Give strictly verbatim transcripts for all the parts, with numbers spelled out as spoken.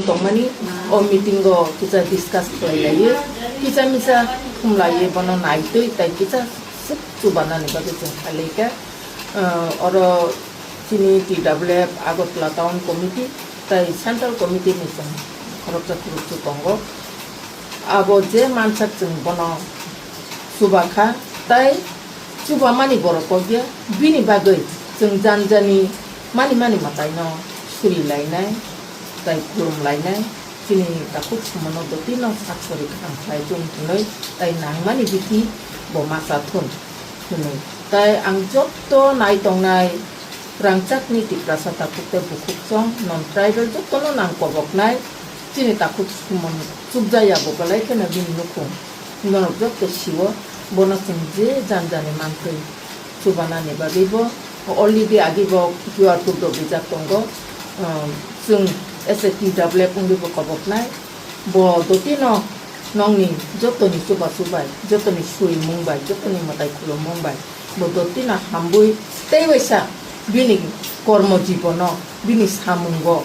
Tongmani o meeting o kisa discuss khlai laiwi, kisa misa thum laiwi bono naitwi tai kisa swk chubanani bagwi chwng khlai kha. Ah, oro chini T W F Agartala Town Committee tai Central Committee ni chwng khoroksa khoroksa tongo. Abo je mansak chwng bono chuba kha, tai chubamani borok kok ya, bini bagwi chwng jani jani mani mani mwtaino suri lainai, tai khulum lainai, chini takhuk sumono dotino sak sori kaham khlai thung hwnwi, tai nangmani bithi bo ma cha thun hwnwi. Tai ang jotto nai tongnai rangchakni Tiprasa takhuk tei bukhuk chong non tribal jottono nang koboknai, chini takhuk sumon chukjaya bo belai kheno bini nukhung norok jotto siwo, bono chwng je jani jani mantwi chubanani bagwi bo already agi bo Q R code rok rijak tongo. Um, chwng S A T W wngwi bo koboknai. Bo dotino nongni jotoni chubachu bai, jotoni surimung bai, jotoni mwtai khulumung bai, bo dotino hambwi tei waisa bini kormo jibono, bini samungo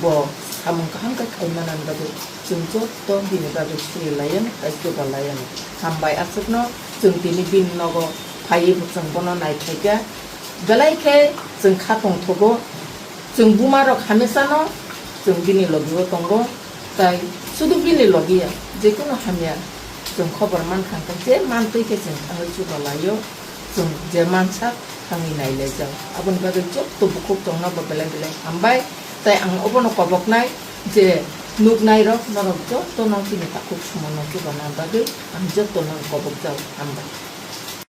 bo samung kaham khe khai manani bagwi chwng jotto bini bagwi suri layan tei chuba layan. Hambai aswkno chwng tini bini nogo phaiwi bo chwng bono naithai kha. Belai khe chwng kha tongthogo. Chwng buma rok hamesano chwng bini logi o tongo, tai sudu bini logi ya, jekunu hamya chwng khobor mankha hwnkhe je mantwi khe chwng thangwi chuba laio, chwng je mansak thangwi nailaijak. Aboni bagwi jotto bukhuk tongno bo belai belai hambai, tai ang obono koboknai je nuknai rok norok jotto no chini takhuk sumono chubana bagwi ang jotto no kobokjak, hambai.